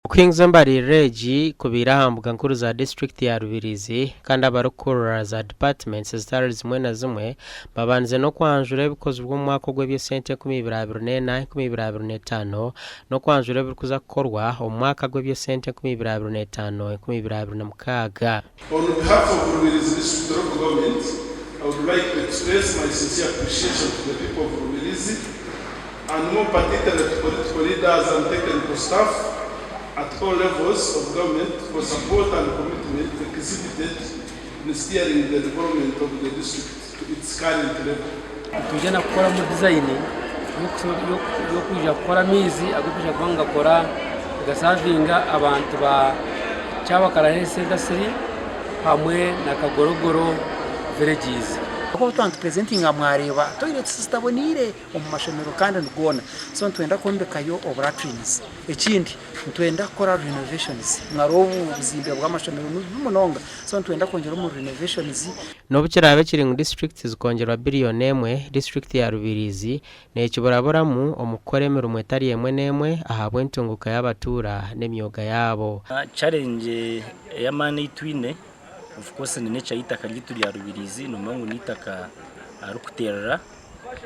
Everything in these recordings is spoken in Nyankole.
Okuhinguza embaririra egi kubaire aha mbuga nkuru za disiturikiti ya Rubirizi kandi abarikukurira za dipatimenti ezitari zimwe na zimwe babandize n'okwanjura ebikozirwe omu mwaka ogw'eby'esente 2024, 2025 n'okwanjura ebirikuza kukorwa omu mwaka gw'eby'esente 2025, 2026. On behalf of Rubirizi District Local Government, I would like to express my sincere appreciation to the people of Rubirizi and more particularly to political leaders and technical staff at all levels of government for support and commitment exhibited in steering the development of the district to its current level. Nitwija na kukoramu dizayini y'okwija kukora amaizi ag'okwija kuba nigakora nigasavinga abantu ba Kyabakara Health Centre 3 hamwe na Kagorogoro villages. Ahakuba twaba nitupurezentinga mwareeba toiletsi zitaboneire omu mashomero kandi nigoona so nitwenda kwombekayo obu latrines. Ekindi nitwenda kukora renovations mwareeba obu obuzimbe bw'amashomero nibubi munonga so nitwenda kwongyera omu renovations. N'obu kiraabe kiri ngu disiturikiti zikongyerwa biriyoni emwe, disiturikiti ya Rubirizi neekiburaburamu omu kukora emirimo etari emwe n'emwe ahabw'entunguuka y'abatuura n'emyoga yaabo. Challenge ey'amaani ei twine of course ni nature y'eitaka ryaitu rya Rubirizi noomanya ngu n'eitaka ririkuterera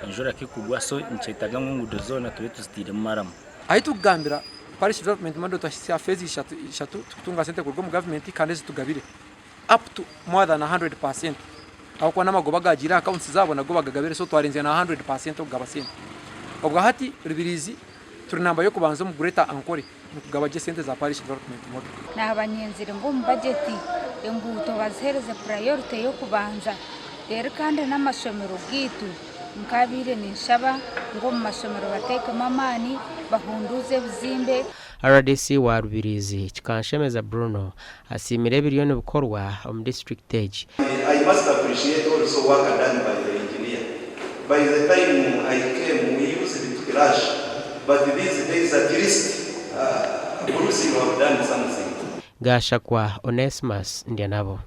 enjura ku erikugwa so nikyetaaga ngu enguudo zoona tube tuziteiremu maramu. Ahi turikugambira Parish Development Model twahitsya phase ishatu turikutunga sente kuruga omu gavumenti kandi ezitugabire up to more than 100% ahabw'okuba n'amagoba agaagiire aha accounts zaabo nago bagagabire so twarenzya na 100% okugaba sente. Obwa hati Rubirizi turi namba y'okubanza omu Greater Ankole omu kugaba gye sente za Parish Development Model. Naaba nyenzire ngu omu bajeti enguuto baziheereze purayorite y'okubanza reero kandi n'amashomero gaitu nkaabaire ninshaba ngu omu mashomero bateekemu amaani bahunduuze ebizimbe. Rdc wa Rubirizi, Kikanshemeza Bruno asiimire ebiriyo nibikorwa omu disiturikiti egi. I must appreciate also work done by the engineer. By the time I came we used to clash but these days at least Bruce you have done something. Gashakwa Onesmus Ndyanabo.